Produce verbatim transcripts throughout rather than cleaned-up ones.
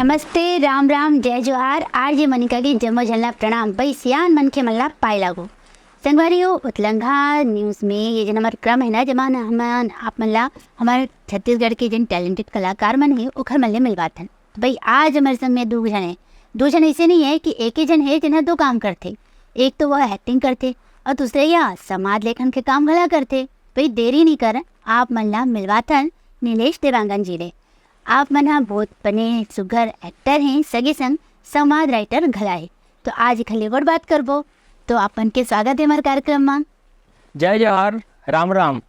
नमस्ते, राम राम, जय जोहार। आरजे मनिका के जम्मो झन ला प्रणाम। भाई सियान मनखे मन ला पाए लागू। संगवारी हो, उतलंघा न्यूज में ये जन हमर क्रम है ना, जमा हमन आप मन ला हमर छत्तीसगढ़ के जिन टैलेंटेड कलाकार मन है ओखर मन ले मिलवाथन। तो भाई आज हमर संग में दू झन है। दू झन ऐसे नहीं है कि एक ही झन है जिन्हें दो काम करथे। एक तो वो एक्टिंग करथे और दूसरे या संवाद लेखन के काम घला करथे। भाई देरी नहीं कर, आप मन ला मिलवाथन नीलेश देवांगन जी ले। आप मन ह बहुत बने सुघर एक्टर हैं, सगे संग संवाद राइटर घला है। तो आज एक हले और बात करबो। तो आप मन के स्वागत है हमारे कार्यक्रम में। जय जोहार, राम राम।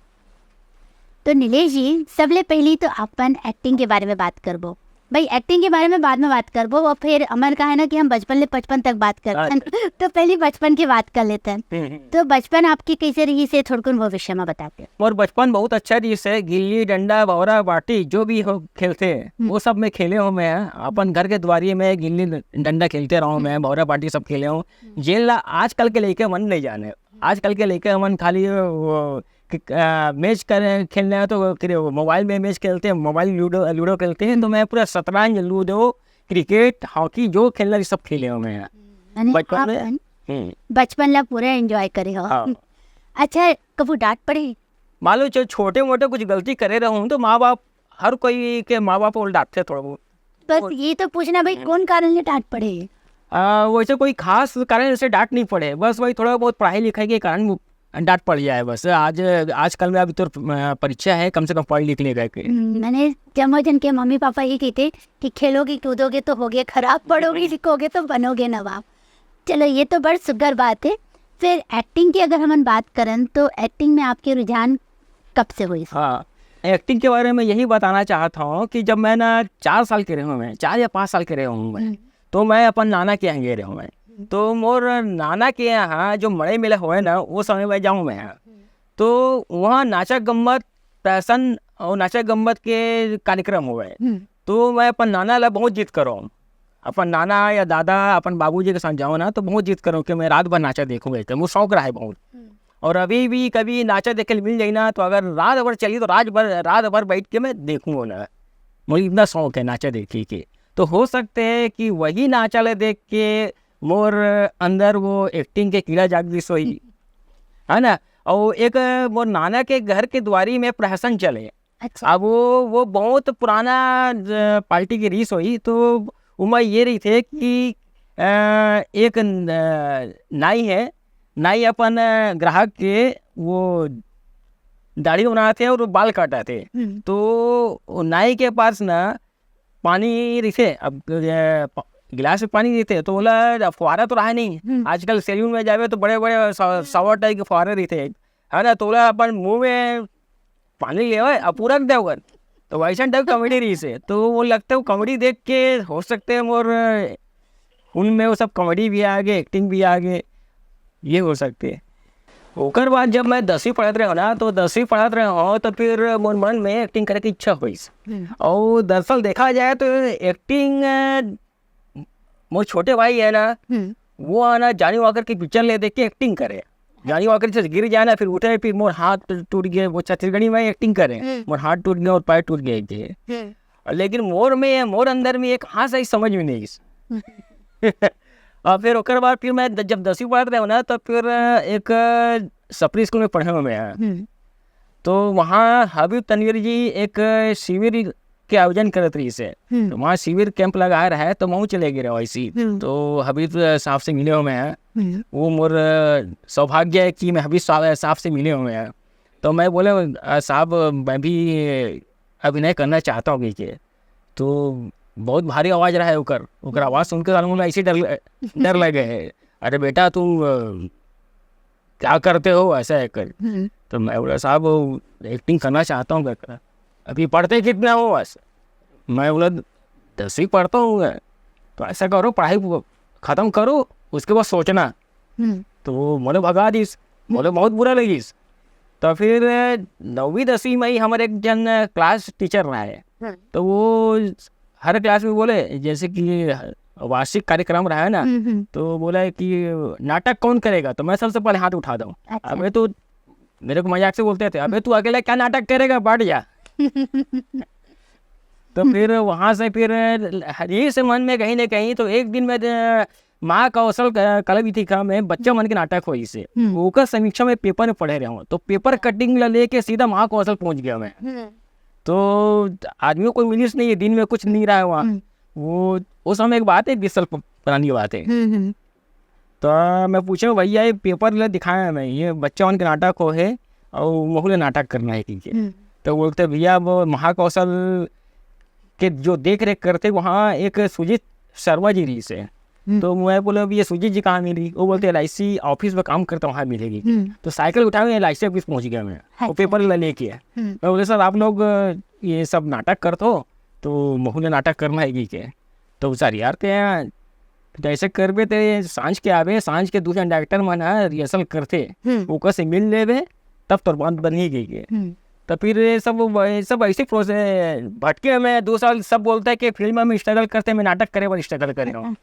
तो नीलेश जी, सबले पहली तो अपन एक्टिंग के बारे में बात करबो। भाई एक्टिंग के बारे में बाद में बात करबो, और फिर अमर का है ना कि हम बचपन ले पचपन तक बात करते हैं। अच्छा। तो पहली बचपन की बात कर लेते हैं। हम्म, हम्म। तो बचपन आपके कैसे रही से थोड़कुन वो विषय में बताते हैं। मोर बचपन बहुत अच्छा रही से, गिल्ली डंडा भौरा बाटी जो भी हो खेलते हैं हम्म। वो सब मैं खेले हूँ। मैं अपन घर के द्वारी में गिल्ली डंडा खेलते रहूँ, मैं भौरा बाटी सब खेले हूँ। हम्म। जेन ला आजकल के लइका मन नहीं जाने। आजकल के लइका मन खाली वो कि, आ, मैच कर खेलना है तो फिर वो मोबाइल में मैच खेलते हैं, मोबाइल लूडो लूडो खेलते हैं। तो मैं पूरा शतरंज, लूडो, क्रिकेट, हॉकी जो खेलना है सब खेले हूँ मैं। माने बचपन आप में। हम्म। बचपन ला पूरा एंजॉय करे हो। हाँ। अच्छा, कभू डांट पड़े? मान लो जो छोटे मोटे कुछ गलती करे रहूँ तो माँ बाप, हर कोई के माँ बाप वो डांटते थोड़ा बहुत। बस और ये तो पूछना भाई, हम्म। कौन कारण ले डांट पड़े? आ, वैसे कोई खास कारण से डांट नहीं पड़े, बस वही थोड़ा बहुत पढ़ाई लिखाई के कारण वो डांट पड़ जाए बस। आज आजकल में अभी तो अ, परीक्षा है, कम से कम पढ़ लिख लेगा के। हम्म, मैंने जम्मो जन के मम्मी पापा ये कहते कि खेलोगे कूदोगे तो होगे खराब, पढ़ोगे लिखोगे तो बनोगे नवाब। चलो, ये तो बड़ सुघर बात है। फिर एक्टिंग की अगर हमन बात करन तो एक्टिंग में आपके रुझान कब से हुई? हाँ, एक्टिंग के बारे में यही बताना चाहता हूँ कि जब मैं ना चार साल के रहे हूँ, मैं चार या पाँच साल के रहे हूँ मैं, हम्म। तो मैं अपन नाना के यहाँ गए रहे हूँ मैं। हम्म। तो मोर नाना के यहाँ जो मड़ई मेला होए ना, वो समय मैं जाऊँ मैं। हम्म। तो वहाँ नाचा गम्मत, फैशन और नाचा गम्मत के कार्यक्रम होए। हम्म। तो मैं अपन नाना ला बहुत जिद करूँ, अपन नाना या दादा, अपन बाबूजी के साथ जाऊँ ना, तो बहुत जिद करूँ कि मैं रात भर नाचा देखूँ, एक वो शौक रहा है बहुत। हम्म। और अभी भी कभी नाचा देखे मिल जाए ना, तो अगर रात भर चली तो रात भर, रात भर बैठ के मैं देखूँ ना। मुझे इतना शौक है नाचा देखने के। तो हो सकते है कि वही नाचा ले देख के मोर अंदर वो एक्टिंग के कीड़ा जाग गइस होही, है ना? और एक मोर नाना के घर के द्वारी में प्रहसन चले। अच्छा। अब वो, वो बहुत पुराना ज-, पार्टी के रीस होही, तो उमा ये रहिथे कि, अ, एक न-, नाई है, नाई अपन, अ, ग्राहक के वो दाढ़ी बनाथे और बाल काटथे। हम्म। तो वो नाई के पास ना पानी रहिथे, अब, अ, प-, गिलास में पानी रहिथे, तो ओला फुहारा तो रहा नहीं। हम्म। आजकल सैलून में जाबे तो बड़े-बड़े स-, हम्म। सावर टाइप के फुहारे रहिथे, है ना? तो ओला अपन मुंह में पानी लेवे, अब पूरा दे ओकर। तो वैसन टाइप कॉमेडी रहिसे। तो वो लगता है, वो कॉमेडी देख के हो सकते है मोर उनमें वो सब कॉमेडी भी आ गए, एक्टिंग भी आ गए, ये हो सकते है। ओकर बाद जब मैं दसवीं पढ़त रहे ना, तो दसवीं पढ़त रहे हो, तो फिर मोर मन में एक्टिंग करे के इच्छा होइस। हम्म। और दरअसल देखा जाए तो एक्टिंग, अ, मोर छोटे भाई है ना, हम्म। वो आना जॉनी वॉकर की पिक्चर ले देख के एक्टिंग करे। जॉनी वॉकर से गिर जाए ना, फिर उठे, फिर मोर हाथ टूट गए, वो छत्तीसगढ़ी में एक्टिंग करे, हम्म। मोर हाथ टूट गए और पैर टूट गए थे। हम्म। लेकिन मोर में, मोर अंदर में एक हाँस आई, समझ में नहीं इस। हम्म। और फिर ओकर बाद फिर मैं द-, जब दसवीं पढ़त रहे हो ना, तो फिर एक सप्री स्कूल में पढ़े हो मैं। हम्म। तो वहाँ हबीब तनवीर जी एक शिविर के आयोजन करत रहिसे। हम्म। तो वहाँ शिविर कैंप लगाए रहे, तो मैं चले गए रहे वैसे ही। हम्म। तो हबीब साहब से मिले हो मैं। हम्म। वो मोर सौभाग्य है कि मैं हबीब साहब, साहब से मिले हो मैं। तो मैं बोले, "अ, साहब, मैं भी अभिनय करना चाहता हूँ," कह के। तो बहुत भारी आवाज रहा है ओकर, ओकर आवाज सुन के साला मोला ऐसे डर ल-, डर लगे है। "अरे बेटा, तू, अ, क्या करते हो?" ऐसा है कर। हम्म। तो मैं बोला, "साहब, वो एक्टिंग करना चाहता हूँ," कर कर। "अभी पढ़ते कितना हो?" ऐसा। मैं बोला, "दसवीं पढ़ता हूँ मैं।" "तो ऐसा करो, पढ़ाई वो खत्म करो, उसके बाद सोचना।" हम्म। तो वो मोले भगा दीस, मोले बहुत बुरा लगिस। तो फिर नौवीं दसवीं में ही हमारे एक जन क्लास टीचर रहा है। हम्म। तो वो हर क्लास में बोले, जैसे कि वार्षिक कार्यक्रम रहा है ना, हम्म, हम्म। तो बोला कि, "नाटक कौन करेगा?" तो मैं सबसे पहले हाथ उठा दूँ। अच्छा। अबे तो मेरे को मजाक से बोलते थे, "अबे तू अकेला क्या नाटक करेगा, बैठ जा।" तो फिर वहाँ से फिर यही से मन में कहीं ना कहीं, तो एक दिन मैं, अ, महाकौशल क-, कला विथी का में बच्चा मन के नाटक होइस हे। ओकर समीक्षा में पेपर में पढ़े रहे हूँ, तो पेपर कटिंग ला लेके सीधा महाकौशल पहुँच गया मैं। तो आदमी को कोई मिलिस नहीं है, दिन में कुछ नहीं रहा है वहाँ। वो, वो समय एक बात है, बीस साल प-, पुरानी बात है। तो मैं पूछे, "भैया, ये पेपर ला दिखाया मैं, ये बच्चा मन के नाटक हो है और महू ला नाटक करना है," कहिके। तो बोलते, "भैया, वो महाकौशल के जो देख रेख करते, वहाँ एक सुजीत शर्मा जी रहिस हे।" तो मैं बोला, "अब ये सुजीत जी कहाँ मिली?" वो बोलते, "एल आई सी ऑफिस में काम करता, वहाँ मिलेगी।" तो साइकिल उठाए, एल आई सी ऑफिस पहुँच गया मैं, वो पेपर ला लेके। मैं बोले, "सर, आप लोग, अ, ये सब नाटक करते हो, तो महू ला नाटक करना है," कहिके। तो सर, यार, ते जैसे करबे, ते सांझ के आबे, सांझ के दू झन डायरेक्टर मन ह रिहर्सल करथे, ओकर से मिल लेबे, तब तोर बात बनही कहिके। तो फिर ये सब, ये सब ऐसे प्रोसेस भटके में दो साल। सब बोलता है कि फिल्म में स्ट्रगल करते, मैं नाटक करे बर स्ट्रगल करे हूँ।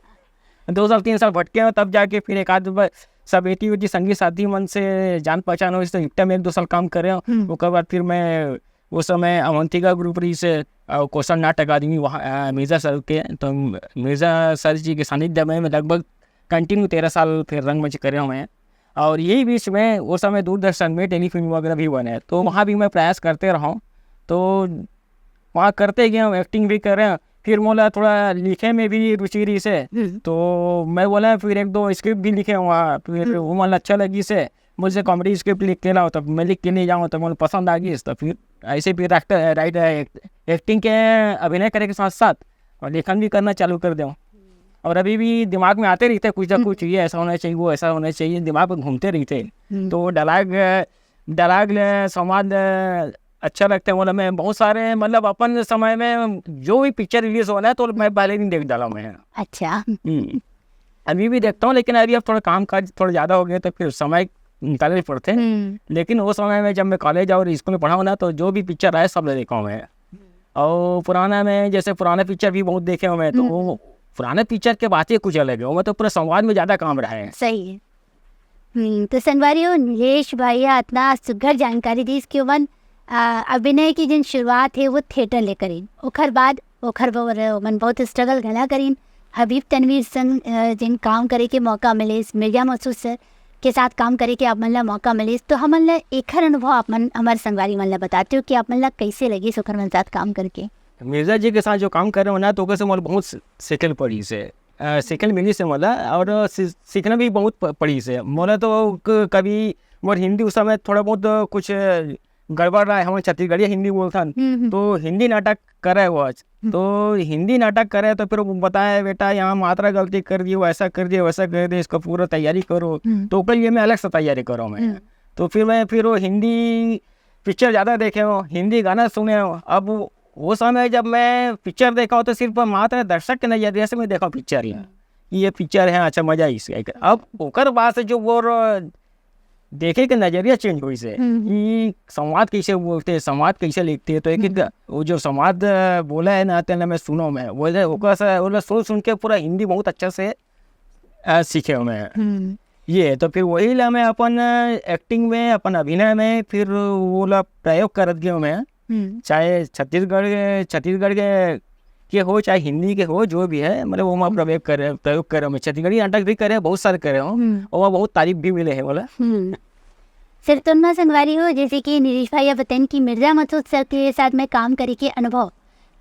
दो साल, तीन साल भटके में, तब जाके फिर एक आध बार सब एटी ओटी संगी साथी मन से जान पहचान होइस, तो इकट्ठा में एक दो साल काम करे हूँ। ओकर बाद फिर मैं, वो समय अवंतिका ग्रुप रहिस हे, अउ कौशल नाटक अकादमी वहाँ, अ, मिर्जा सर के, तो मिर्जा सर जी के सानिध्य में मैं लगभग कंटिन्यू तेरह साल फिर रंगमंच करे हूँ मैं। और यही बीच में वो समय दूरदर्शन में टेलीफिल्म वगैरह भी बने, तो वहाँ भी मैं प्रयास करते रहा हूँ। तो वहाँ करते गए हूँ, एक्टिंग भी करे हूँ। फिर मोला थोड़ा लिखे में भी रुचि रहिस हे, तो मैं बोला, फिर एक दो स्क्रिप्ट भी लिखे हूँ वहाँ, फिर वो मन अच्छा लगिस हे। मुझसे कॉमेडी स्क्रिप्ट लिख के लाओ, तब मैं लिख के ले जाऊँ, तब मुझे पसंद आ गई। तो फिर ऐसे फिर एक्टर, राइटर, एक्टिंग के, अभिनय करे के साथ साथ और लेखन भी करना चालू कर दें। और अभी भी दिमाग में आते रहते कुछ ना कुछ, ये ऐसा होना चाहिए, वो ऐसा होना चाहिए, दिमाग में घूमते रहते। तो वो डायलॉग, डायलॉग ले, संवाद ले, अच्छा लगता है। मतलब, मैं बहुत सारे, मतलब, अपन समय में जो भी पिक्चर रिलीज होना है, तो मैं पहले दिन देख डाला हूँ मैं। अच्छा। अभी भी देखता हूँ, लेकिन अभी अब थोड़ा काम काज थोड़ा ज़्यादा हो गया, तो फिर समय निकालना पड़ते हैं। लेकिन वो समय में, जब मैं कॉलेज और स्कूल में पढ़ा हूँ ना, तो जो भी पिक्चर आए, सब देखा हूँ मैं। और पुराना में, जैसे पुराना पिक्चर भी बहुत देखे हूँ मैं, तो वो पुराने पिक्चर के बात ही कुछ अलग है, वो मैं तो पूरा संवाद में ज़्यादा काम रहा है। सही है। हम्म, तो संगवारी हो, नीलेश भैया इतना सुघर जानकारी दीस कि ओमन, आ, अभिनय की जिन शुरुआत है, वो थिएटर ले करिन। ओखर बाद, ओखर बर ओमन बहुत स्ट्रगल घला करिन। हबीब तनवीर संग, अ, जिन काम करे के मौका मिलिस, मिर्जा मसूद सर के साथ काम करे के आप मन ला मौका मिलिस, तो हमन ला एखर अनुभव आप मन, हमर संगवारी मन ला बताते हो कि आप मन ला कैसे लगिस ओखर मन साथ काम करके? मिर्जा जी के साथ जो काम करे हो ना, तो ओकर से मोला बहुत स-, सीखे ल पड़िस हे। अ, सीखे ल मिलिस हे मोला, और सी-, सीखना भी बहुत प-, पड़िस हे। मोला तो क-, कभी मोर हिंदी उस समय थोड़ा बहुत कुछ गड़बड़ रहा है, हमन छत्तीसगढ़िया हिंदी बोलथन, तो हिंदी नाटक करे वो आज। तो हिंदी नाटक करे, तो फिर वो बताए, "बेटा, यहाँ मात्रा गलती कर दी, वैसा कर दिया, वैसा कर दिया, इसका पूरा तैयारी करो।" तो ओकर लिए मैं अलग से तैयारी करो मैं। तो फिर मैं, फिर वो हिंदी पिक्चर ज़्यादा देखे हो, हिंदी गाना सुने हो। अब वो समय जब मैं पिक्चर देखा हूँ, तो सिर्फ मात्र दर्शक के नज़रिए से मैं देखा हूँ पिक्चर ही। ये पिक्चर है, अच्छा, मजा इसका। अब ओकर बाद से जो वो र-, देखे के नजरिया चेंज होइस हे कि संवाद कैसे बोलते हैं, संवाद कैसे लिखते हैं। तो एक, एक वो जो संवाद, अ, बोला है ना, तेने मैं सुनो मैं, वो जे-, ओकर से, ओला सुन, सुन के पूरा हिंदी बहुत अच्छा से, अ, सीखे हूँ मैं। ये है, तो फिर वही ला मैं अपन, अ, एक्टिंग में, अपन अभिनय में, फिर वो ला प्रयोग करत गया हूँ मैं। चाहे छत्तीसगढ़ के, छत्तीसगढ़ के, के हो, चाहे हिंदी के हो, जो भी है, मतलब, वो मैं प्रयोग करे, प्रयोग करे हूँ मैं। छत्तीसगढ़ी नाटक भी करे, बहुत सारे करे हूँ, और वहाँ बहुत तारीफ भी मिले है बोला। सर, तो ना संगवारी हो, जैसे कि नीलेश भैया बताइन कि मिर्जा मसूद सर के साथ में काम करे के अनुभव,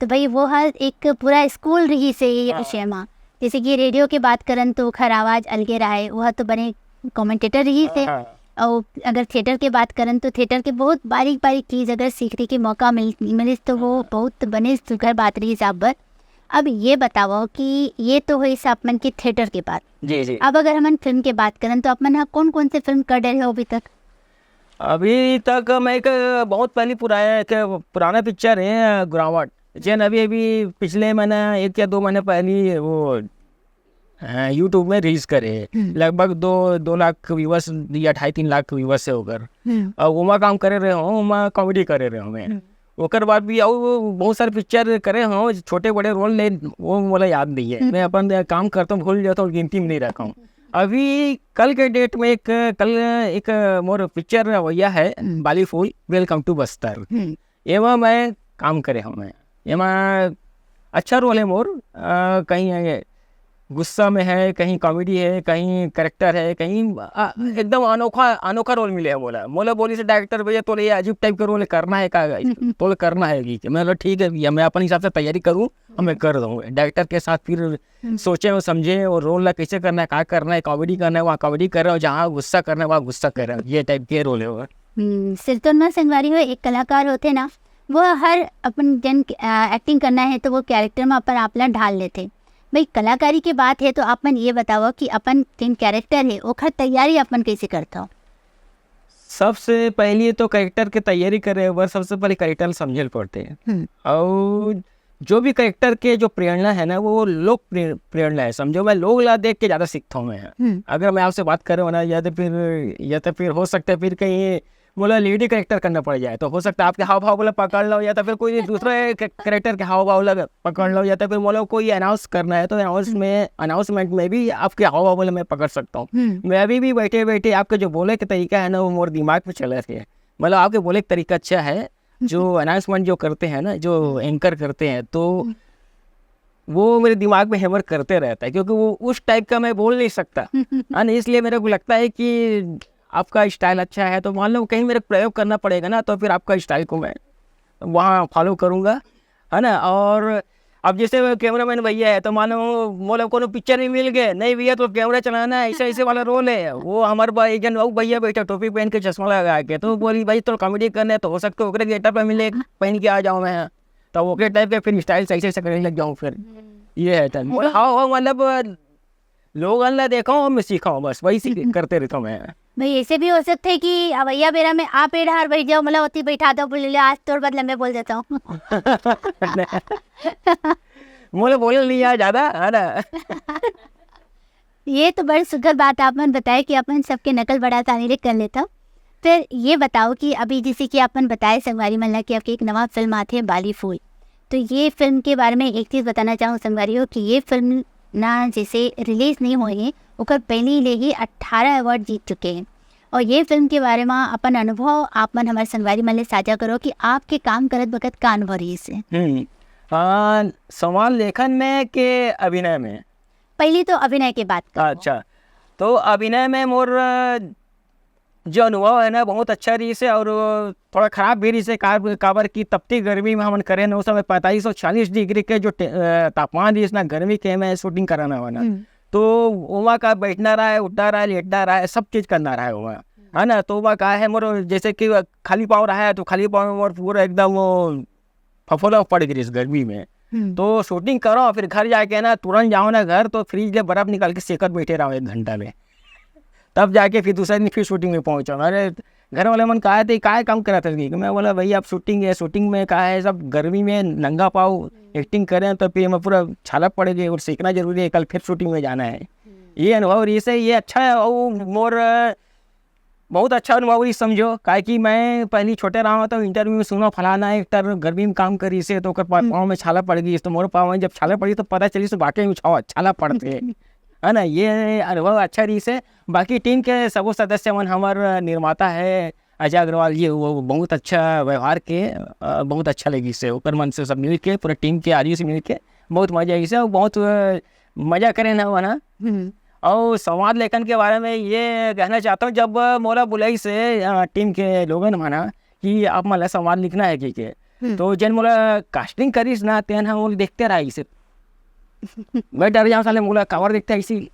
तो भाई, वो हर एक पूरा स्कूल रहिस हे ये विषय में। जैसे कि रेडियो के बात करन, तो ओखर आवाज अलगे रहे, वह तो बने कमेंटेटर रहिस हे। और अगर थिएटर के बात करन, तो थिएटर के बहुत बारीक बारीक चीज अगर सीखे के मौका मिल, मिलिस, तो वो बहुत बने सुघर बात रहिस आप बर। अब ये बताओ कि ये तो होइस आप मन के थिएटर के बात। जी, जी। अब अगर हमन फिल्म के बात करन, तो आप मन ह कौन कौन से फिल्म कर डरे हो अभी तक? अभी तक मैं एक बहुत पहली पुराना, एक पुराना पिक्चर है, अ, गुरावट, जेन अभी, अभी पिछले महीना, एक या दो महीने पहली वो, अ, YouTube में रिलीज करे है। लगभग दो, दो लाख व्यूअर्स या ढाई तीन लाख व्यूअर्स है ओकर। और ओमा काम करे रहे हो, ओमा कॉमेडी करे रहे हो मैं। ओकर बाद भी और बहुत सारे पिक्चर करे हो, छोटे बड़े रोल ले, वो मोला याद नहीं है। मैं अपन काम करता हूँ, भूल जाता हूँ, गिनती में नहीं रखा हूँ। अभी कल के डेट में एक, कल एक मोर पिक्चर भैया है, बाली फूल, वेलकम टू बस्तर। एमा मैं काम करे हूँ मैं। एमा अच्छा रोल है मोर। अ, कहीं ये गुस्सा में है, कहीं कॉमेडी है, कहीं कैरेक्टर है, कहीं, अ, एकदम अनोखा, अनोखा रोल मिले है मोला। मोला बोलिस डायरेक्टर, "भैया, तोला ये अजीब टाइप का रोल करना है का?" "तोला करना है," कि मैं बोला, "ठीक है भैया, मैं अपन हिसाब से तैयारी करूँ और मैं कर दूँ।" डायरेक्टर के साथ फिर सोचे और समझे और रोल ला कैसे करना है, का करना है, कॉमेडी करना है, वहाँ कॉमेडी कर रहे हो, जहाँ गुस्सा करना है, वहाँ गुस्सा कर रहे हो, ये टाइप के रोल है वो। हम्म, सिरतोन में संगवारी हो, एक कलाकार होथे ना, वो हर अपन जन एक्टिंग करना है तो वो कैरेक्टर में अपन आप ला ढाल लेथे। भाई, कलाकारी के बात है तो आप मन ये बताओ कि अपन जेन कैरेक्टर है ओखर तैयारी अपन कैसे करथव? सबसे पहले तो कैरेक्टर के तैयारी करे बर सबसे पहले कैरेक्टर समझे ल पड़थे। हम्म। और जो भी कैरेक्टर के जो प्रेरणा है ना, वो लोक प्रे-, प्रेरणा है, समझो। मैं लोग ला देख के ज्यादा सीखता हूँ मैं। हम्म। अगर मैं आपसे बात करूँ ना, या तो फिर, या तो फिर हो सकता है फिर कहीं मोला लेडी कैरेक्टर करना पड़ जाए, तो हो सकता है आपके हाव भाव बोला पकड़ लो, या तो फिर कोई दूसरा कैरेक्टर के हाव भाव लगा पकड़ लो, या तो फिर मोला कोई अनाउंस करना है, तो अनाउंस में, अनाउंसमेंट में भी आपके हाव भाव बोला मैं पकड़ सकता हूँ। हम्म। मैं अभी भी बैठे बैठे आपका जो बोले के तरीका है ना, वो मोर दिमाग में चल रहे हैं। मतलब, आपके बोले का तरीका अच्छा है। जो अनाउंसमेंट जो करते हैं ना, जो एंकर करते हैं, तो हम्म। वो मेरे दिमाग में हैमर करते रहता है, क्योंकि वो उस टाइप का मैं बोल नहीं सकता है ना, इसलिए मेरे को लगता है कि आपका स्टाइल अच्छा है, तो मान लो कहीं मेरे को प्रयोग करना पड़ेगा ना, तो फिर आपका स्टाइल को मैं वहाँ फॉलो करूँगा, है ना। और अब जैसे वो कैमरामैन भैया है, तो मानो मोला कोनो पिक्चर में मिल गए, "नहीं भैया, तो कैमरा चलाना है, ऐसे ऐसे वाला रोल है।" वो हमारे पास एक जन और भैया बैठा, टोपी पहन के, चश्मा लगा के, तो बोली, "भाई, तो कॉमेडी करना है, तो हो सकता है ओकरे गेटअप पे मिले, पहन के आ जाऊँ मैं।" तो ओकरे टाइप के फिर स्टाइल ऐसे ऐसे करने लग जाऊँ फिर। ये है टाइम। हाँ, हाँ, मतलब, लोगन ला देखा हूँ, मैं सीखा हूँ, बस वही सीख करते रहता हूँ मैं। भाई, ऐसे भी हो सकते है कि अवैया बेरा में आप ए डहार बैठ जाओ, मतलब ओती बैठा दो, बोले, "ले, आज तोर बदला मैं बोल देता हूँ।" मोला बोले नहीं यार ज्यादा, है ना। ये तो बड़ी सुघर बात आप मन बताए कि अपन सबके नकल बड़ा आसानी ले कर लेता। फिर ये बताओ कि अभी जैसे कि अपन बताए संगवारी मन ला कि आपके एक नवा फिल्म आथे बाली फूल, तो ये फिल्म के बारे में एक चीज बताना चाहूँ संगवारी हो कि ये फिल्म ना जैसे रिलीज नहीं हुए है, ओकर पहले ले ही अट्ठारह अवार्ड जीत चुके हैं। और ये फिल्म के बारे में अपन अनुभव आप मन हमारे संगवारी मन ले साझा करो कि आपके काम करत वक्त का अनुभव रहिस हे। हम्म। आ, संवाद लेखन में के अभिनय में? पहली तो अभिनय के बात करो। अच्छा, तो अभिनय में मोर, अ, जो अनुभव है ना, बहुत अच्छा रहिस हे और थोड़ा खराब भी रहिस हे, का-, काबर कि तपती गर्मी में हमन करे ना, उस समय पैंतालीस और चालीस डिग्री के जो टे-, अ, तापमान रहिस ना, गर्मी के में शूटिंग कराना हुआ ना, हम्म। तो ओमा का बैठना रहा है, उठना रहा है, लेटना रहा है, सब चीज करना रहा है ओमा, है ना। तो ओमा का है मोर, जैसे कि खाली पाँव रहा है, तो खाली पाँव में मोर पूरा एकदम वो फफोला पड़ गई इस गर्मी में। हम्म। तो शूटिंग करो, फिर घर जाके ना तुरंत जाओ ना घर, तो फ्रिज ले बर्फ निकाल के सेकत बैठे रहो एक घंटा में, तब जाके फिर दूसरे दिन फिर शूटिंग में पहुंचो। अरे, घर वाले मन कहा थे, "काय काम करा था?" मैं बोला, "भाई, अब शूटिंग है, शूटिंग में कहा है, सब गर्मी में नंगा पाँव एक्टिंग करें, तो फिर हमें पूरा छाला पड़ गए और सीखना जरूरी है, कल फिर शूटिंग में जाना है।" ये अनुभव रहिस हे, ये अच्छा है। और मोर बहुत अच्छा अनुभव रहिस, समझो, काहे कि मैं पहली छोटे रहा तो इंटरव्यू में सुना, फलाना एक्टर गर्मी में काम करिस हे, तो ओकर पा-, हम्म। पाँव में छाला पड़ गई। तो मोर पाँव में जब छाला पड़ी, तो पता चलिस वाकई में छाला, छाला पड़थे, है ना। ये अनुभव अच्छा रहिस हे। बाकी टीम के सबो सदस्य मन, हमर निर्माता है अजय अग्रवाल जी, वो बहुत अच्छा व्यवहार के, अ, बहुत अच्छा लगिस हे। ओकर मन से सब मिल के, पूरा टीम के आदमी से मिल के बहुत मजा आइस हे और बहुत, अ, मजा करे ना, है ना। हम्म। और संवाद लेखन के बारे में ये कहना चाहता हूँ, जब मोला बुलाइस हे, अ, टीम के लोगन मन ह कि आप मन ला संवाद लिखना है कि के, हम्म। तो जेन मोला कास्टिंग करिस ना, तेन ह मोला देखते रहिस हे। मैं डर जाऊँ, साले मोला काबर देखते ऐसी।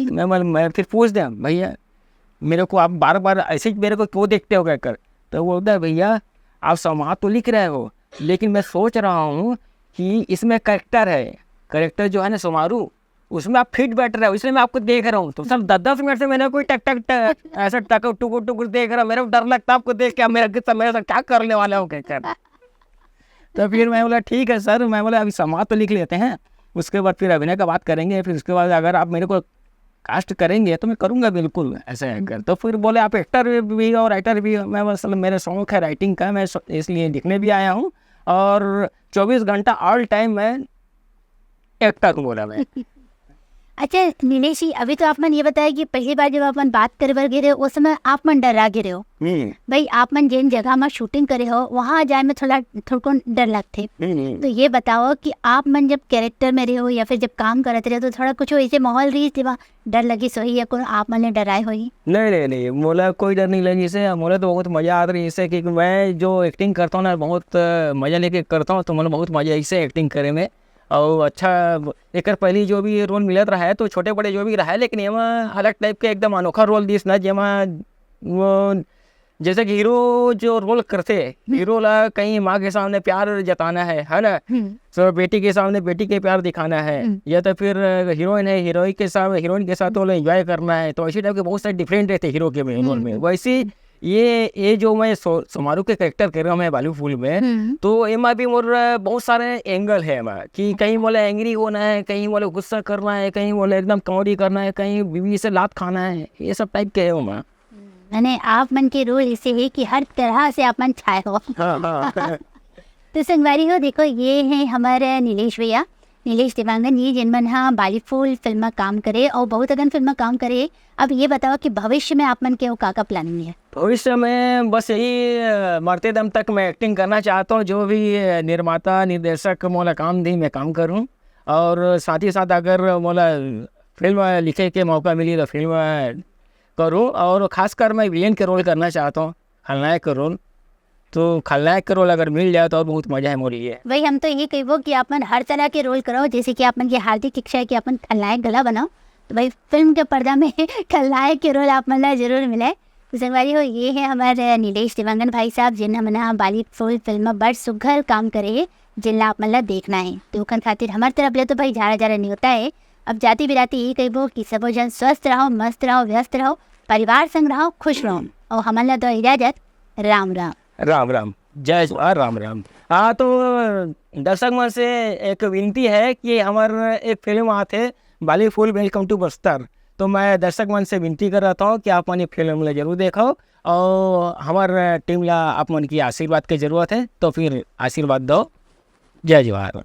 मैं, मैं, मैं फिर पूछ दे, "भैया, मेरे को आप बार-बार ऐसे ही मेरे को क्यों देखते हो?" कहकर। तो वो बोलता है, "भैया, आप संवाद तो लिख रहे हो, लेकिन मैं सोच रहा हूँ कि इसमें कैरेक्टर है, कैरेक्टर जो है ना सोमारू, उसमें आप फिट बैठ रहे हो, इसलिए मैं आपको देख रहा हूँ।" तो सर, दस दस मिनट से मैंने कोई टक टक टक ऐसा टक टुकुर टुकुर देख रहा, मेरे को डर लगता है आपको देख के, मेरा कितना, मेरे साथ क्या करने वाले हो कहकर। तो फिर मैं बोला, "ठीक है सर," मैं बोला, "अभी संवाद तो लिख लेते हैं, उसके बाद फिर अभिनय का बात करेंगे, फिर उसके बाद अगर आप मेरे को कास्ट करेंगे तो मैं करूँगा बिल्कुल," ऐसे कहकर। तो फिर बोले, "आप एक्टर भी हो, राइटर भी हो?" मैं बोला, "सर, मेरा शौक है राइटिंग का, मैं स-, इसलिए लिखने भी आया हूँ और चौबीस घंटा ऑल टाइम मैं एक्टर हूँ," बोला मैं। अच्छा नीलेश जी, अभी तो आप मन ये बताया कि पहली बार जब आप मन बात करे बर गे रहे हो, उस समय आप मन डरा गे रहे हो। हम्म भाई, आप मन जेन जगह में शूटिंग करे हो, वहाँ जाए में थोड़ा, थोड़को डर लगथे। हम्म तो ये बताओ कि आप मन जब कैरेक्टर में रहे हो या फिर जब काम करत रहे हो, तो थोड़ा कुछ ऐसे माहौल रही थी वहाँ, डर लगी सोही या कोनो आप मन ने डराए होही? नहीं नहीं नहीं, मोला कोई डर नहीं लगी से। मोला तो बहुत मजा आत रही से, क्योंकि मैं जो एक्टिंग करता हूँ ना, बहुत अ, मजा लेके करता हूँ, तो मोला बहुत मजा आई से एक्टिंग करे में। और अच्छा, एकर पहली जो भी रोल मिलत रहा है, तो छोटे बड़े जो भी रहा है, लेकिन एमा अलग टाइप के एकदम अनोखा रोल दिस ना, जेमा वो जैसे कि हीरो जो रोल करथे, हीरो ला कहीं माँ के सामने प्यार जताना है है ना, हम्म, तो बेटी के सामने बेटी के प्यार दिखाना है, हम्म। या तो फिर हीरोइन है, हीरोइन के साथ, हीरोइन के साथ वो एंजॉय करना है, तो ऐसे टाइप के बहुत सारे डिफरेंट रहते हीरो के में रोल में। हम्म। वैसे ये ये जो मैं सो- सोमारू के कैरेक्टर कर रहा हूँ मैं बालू फूल में, हम्म, तो एमा भी मोर बहुत सारे एंगल है एमा, कि कहीं मोला एंग्री होना है, कहीं मोला गुस्सा करना है, कहीं मोला एकदम कॉमेडी करना है, कहीं बीवी से लात खाना है, ये सब टाइप के है ओमा। माने आप मन के रोल ऐसे है कि हर तरह से आप मन छाए हो। हाँ हाँ तो संगवारी हो, देखो, ये है हमारे नीलेश भैया, नीलेश देवांगन, ये जिन मन हा बाली फूल फिल्म में काम करे और बहुत अगन फिल्म में काम करे। अब ये बताओ कि भविष्य में आप मन के वो का का प्लानिंग है? भविष्य में बस यही अ, मरते दम तक मैं एक्टिंग करना चाहता हूँ। जो भी अ, निर्माता निर्देशक मोला काम दी, मैं काम करूँ, और साथ ही साथ अगर मोला फिल्म लिखे के मौका मिली तो फिल्म करूँ, और खासकर मैं विलेन के रोल करना चाहता हूँ, खलनायक के रोल। तो खलनायक के रोल अगर मिल जाए तो और बहुत मजा है मोर लिए। भाई, हम तो ये कहबो कि आप मन हर तरह के रोल करो, जैसे कि आप मन के हार्दिक इच्छा है कि आप मन खलनायक गला बनाओ, तो भाई, फिल्म के पर्दा में खलनायक के रोल आप मन ला जरूर मिले। तो संगवारी हो, ये है हमारे नीलेश देवांगन भाई साहब, जिन हमन हा बाली फूल फिल्म में बड़ सुघर काम करे है, जिन ला आप मन ला देखना है। तो ओखर खातिर हमार तरफ ले तो भाई झारा झारा न्योता है। अब जाति बिराती ये कहबो कि सबो जन स्वस्थ रहो, मस्त रहो, व्यस्त रहो, परिवार संग रहो, खुश रहो, और हमन ला दो इजाजत। राम राम। राम राम, जय जोहार, राम राम। हाँ, तो दर्शक मन से एक विनती है कि हमार एक फिल्म आत है बाली फूल, वेलकम टू बस्तर। तो मैं दर्शक मन से विनती कर रहा था कि आप मन ये फिल्म ला जरूर देखो, और हमार टीम ला आप मन की आशीर्वाद की जरूरत है, तो फिर आशीर्वाद दो। जय जोहार।